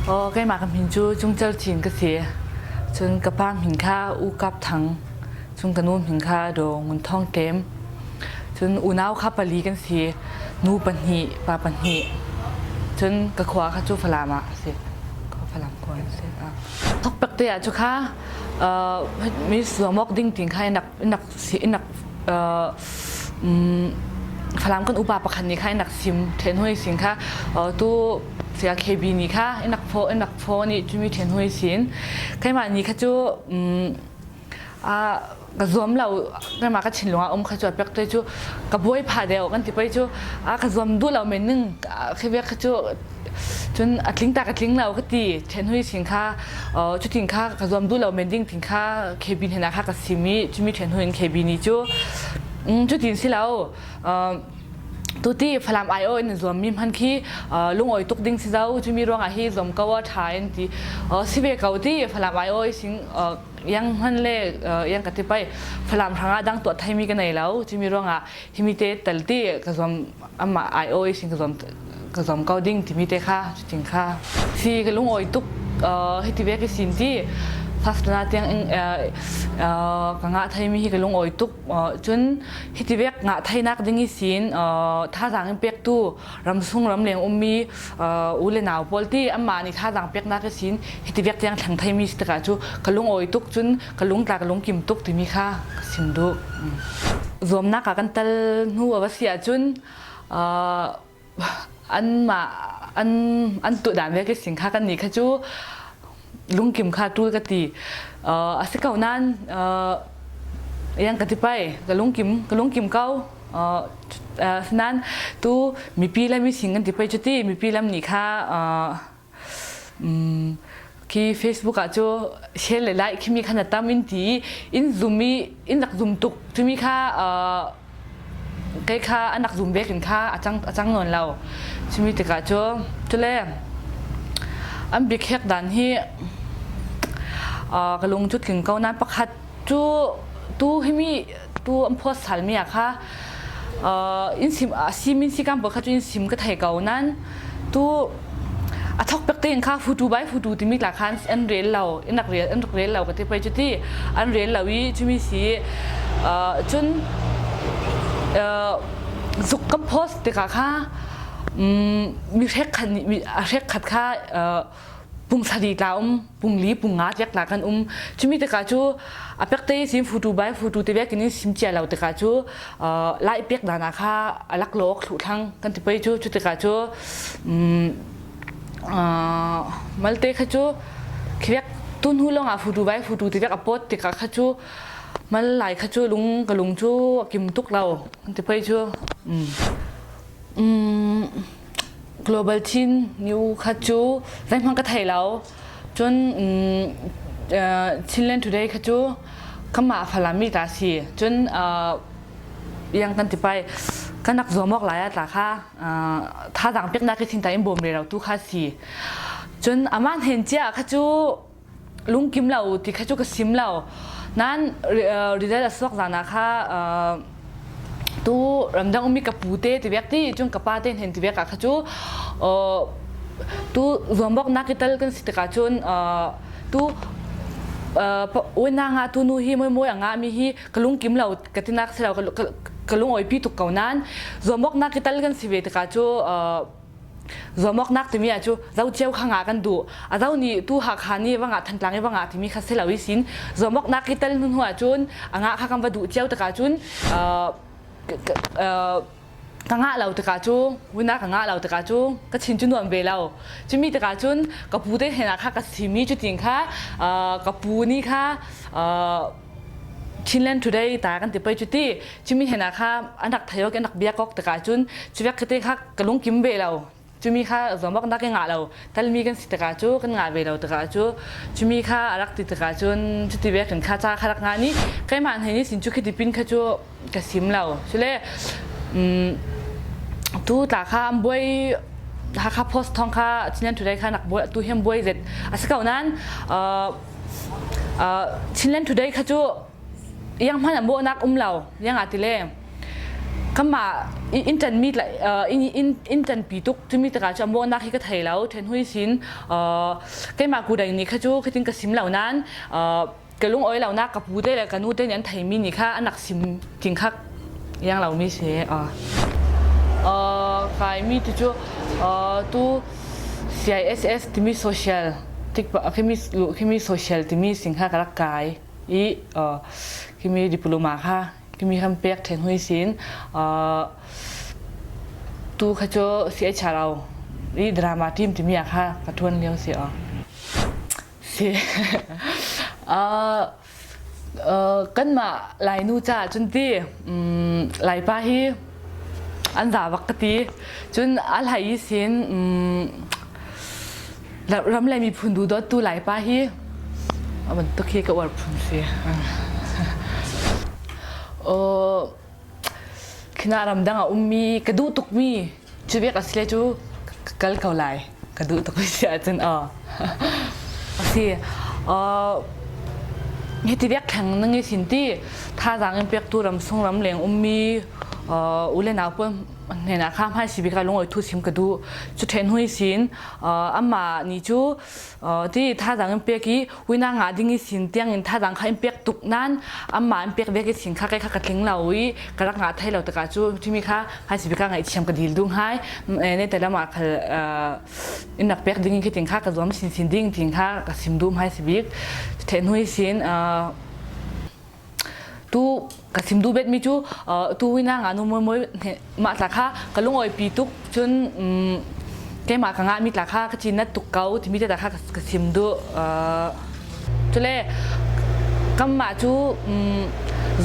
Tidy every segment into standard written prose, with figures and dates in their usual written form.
Aw keimah ka min cu Cungcel Cin ka si. Cun ka pa min kha U Kap Thang. Cun ka nu min kha Do Ngun Thawng Tlem. Cun unau kha pali kan si. Nu pahnih, pa pahnih. Cun ka khua kha cu Falam ah a si. Falam khua an si. Thok pek te ah cu kha mi zuamawk ding tin kha inak inak si inak Falam kan upa pakhat nih kha inak sim then hui sin kha tu sia KB nih kha inak pho inak pho nih cumi then hui sin keimah ni kha cu a ka zuam lo keimah ka thinlung ah um kha cu pek te cu ka buai pha deuh kan ti pei cu a ka zuam duh lo men ning khi vek kha cu cun a tling ta ka tling lo ka ti then hui sin kha cutin kha ka zuam duh lo men ding tin kha KB hna kha ka sim i cumi then hui in KB ni cu cutin si lo tuti Falam ai in zuam mi hman khi lungawi tuk ding si zo cumi ruangah hi zuam ko a tha in ti si ve ko ti Falam ai oi sing yang hman le yang ka ti pai Falam hrangah dang tuah thaimi ka nei lo cumi ruangah himi te tal ti ka zuam ama ai oi sing ka zuam ka zuam ko ding timi te kha cutin kha si ka lungawi tuk hiti ve ka sin ti fastana tiang ka ngah thaimi hi ka lungawi tuk cun hiti vek ngah thainak ding i sin thazaang in pektu ramsung ramleng ummi u le nau pawl ti amah nih thazaang peknak i sin hiti vek tiang thleng thaimi si tikah cu ka lungawi tuk cun ka lungtla ka lungkim tuk timi kha ka sim duh zuamnak ah kan tal hnu a va si ahcun anmah an an tuah ve ka sing kha kan nih kha cu lungkim kha tul ka ti a si ko nain yang ka ti pai ka lungkim ka lungkim ko nain tu mipi le mising kan ti pai cu ti mipi lam nih kha Khi Facebook ah cu share le like khimi kha na tam in ti in zum i in rak zum tuk cumi kha kei kha an rak zum bek in kha a cang a cang nawn lo cumi tikah cu cule an biakhek dan hi ka lung cu tling ko nain pakhat cu tu himi tu an phuat salmi ah kha in sim sim in sikam pawl kha cu in sim ka thei ko nan tu a thok pek tein kha futu bai futu timi tla khan an rel lo in rak rel an rak rel lo ka ti pei cu ti an rel lo i cumi si cun zuk kan post tikah kha mi hrek khat mi a hrek khat kha pungsari tla um pungli punga tiak tla kan um cumi tikah cu a pek te sim futu bai futu te vek in sim cia lo tikah cu lai pek dana kha alak lok thlu thlang kan ti pei cu cu tikah cu malte kha cu khivek tun hu longah futu bai futu te vek a pot tikah kha cu mal lai kha cu lung ka lung cu a kim tuk lo kan ti pei cu Global Chin New kha cu zeihmanh ka thei lo. Cun Chinland Today kha cu kanmah Falam mi ta si. Cun yang kan ti pai kan rak zuam awk lai ah tla kha thazaang peknak i thinta in bawm re lo tu kha si. Cun amah hnen cia kha cu lungkim lo ti kha cu ka sim lo nan result a suak zan ah kha tu ramdang ummi ka pu te ti vek ti cun ka pa te hnen ti vek ah kha cu tu zuambok nak i tal kan si tikah cun tu uina nga tu nu hi moi moi anga mi hi ka lungkim lo ka tinak si lo ka lung oi pi tuk ko nan zuambok nak i tal kan si ve tikah cu Zuamawknak timi ah cu zo cio kha nga kan duh. A zo nih tu Hakha nih va ngah Thantlang i va ngah timi kha si lo i sin zuamawknak i tel hnu hnu ahcun a ngah kha kan va duh cio tikah cun ka ngah lo tikah cu wina ka ngah lo tikah cu ka chin cu nuam ve lo. Cumi tikah cun ka pu te hnen ah kha ka simi cutin kha ka pu nih kha Chinland Today ta kan ti pei cu ti cumi hen ah kha an rak thei an rak biak kok tikah cun cuvek khate kha ka lungkim ve lo cumi kha zawmok nak i ngah lo talmi kan si tikah cu kan ngah ve lo tikah cu cumi kha a rak ti tikah cun cuti ve kan kha ca kha rak ngah ni keimah hei ni sin cu khiti pin kha cu ka sim lo cule tu tla kha an buai Hakha Post thong kha Chinland Today kha nak buai tu hian buai zet a si ko nan Chinland Today kha cu yang hmanh ah mawhnak um lo yang ah tile. Kanmah in ṭanmi in ṭanpi tuk timi tikah cu a mawhnak hi ka thei lo. Ṭhen hui sin keimah kudai nih kha cu khitin ka sim lo nain ka lungawi lonak ka pu te le ka nu te nih an theimi nih kha an rak sim ting kha iang lomi si. Kaimi tu cu tu CISS timi social tik khimi khimi social timi sing kha ka rak kai i khimi diploma kha khimi kan pek ṭhen hui sin tu kha cu CHRO i drama team timi ah kha ka ṭuan lio si. Si. Kanmah Lainu caah cun ti Laipa hi an za bak ka ti. Cun a hlei i sin ram le miphun duhdawttu Laipa hi a bantuk hi ka uar phun si. Khina ramdang a ummi ka duh tukmi cu bik a si le cu ka kal ko lai ka duh tuk si ahcun aw a si hiti vek thleng na ngi sin ti thazaang in pektu ram sung ram leng ummi u le nau pawl hnenah kha hmai si bik ah lungawi thu sim ka duh cu then hui sin amah ni cu ti thazaang in pek i wina nga ding i sin tiang in thazaang kha in pek tuk nan amma in pek vek i sin kha kai kha ka tling lo i ka rak nga thai lo taka cu thimi kha hai si bika ngaih thiam ka dil dung hai ne te lama khal in nak pek ding khi ting kha ka zuam sin sin ding ting kha ka sim dum hai si bik the hnui sin Tu ka chim duh betmi cu tu wina nga nu moi moi mah tla kha ka lungawi pi tuk cun keimah ka ngahmi tla kha ka cin nat tuk ko timi te kha ka chim duh. Cule kanmah cu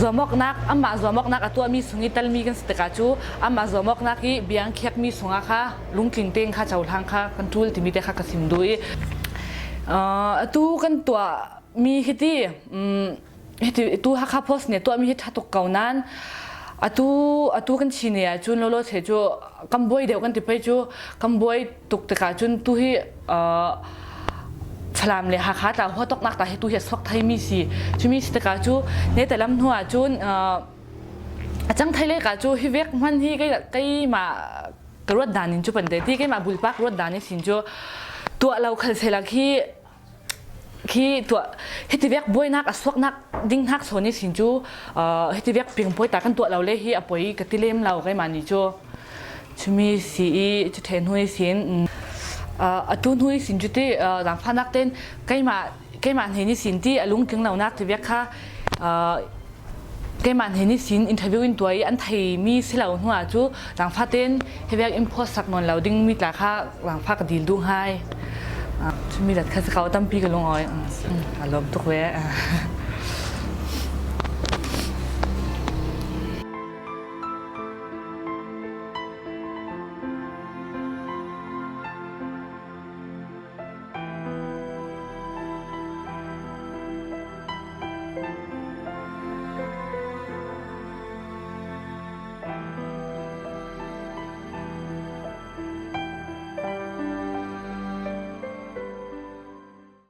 zuamawknak amah zuamawknak a tuahmi sung i talmi kan si tikah cu amah zuamawknak i biang khiakmi sungah kha lungtling tein kha cohlang kha kan ṭul timi te kha ka chim duh i atu kan tuah mi hiti hiti tu Hakha Post nih tuahmi hi ṭha tuk ko nain atu atu kan Chin ah cun lolo che cu kan buai deuh kan ti pei cu kan buai tuk tikah cun tu hi Falam le Hakha tla hua toknak ta hi tu hi a suak thai mi si cumi si tikah cu ne te lam hnu ah cun a cang thai le ka cu hi vek hman hi kei keimah ka ruat dan in cu pan te ti keimah bulpak ruat dan in sin cu tuah lo khal selak hi Khi tuah hiti vek buainak a suaknak ding hnak sawn i sin cu hiti vek ping poi ta kan tuah lo le hi a poi ka ti lem lo keimah nih cu chumi si i cu the hnu i sin atu hnu i sin cu ti zaangfahnak ten keimah keimah hne ni sin ti a lungtling lonak ti vek kha Keimah hne nih sin interview in tuah i an theimi si lo hnu ah cu zaangfah tein hi vek in post sak nawn lo ding mi tla kha zaangfah ka dil duh ngai. Cumi dat kha si ko tampi ka lungawi. A lawm tuk ve.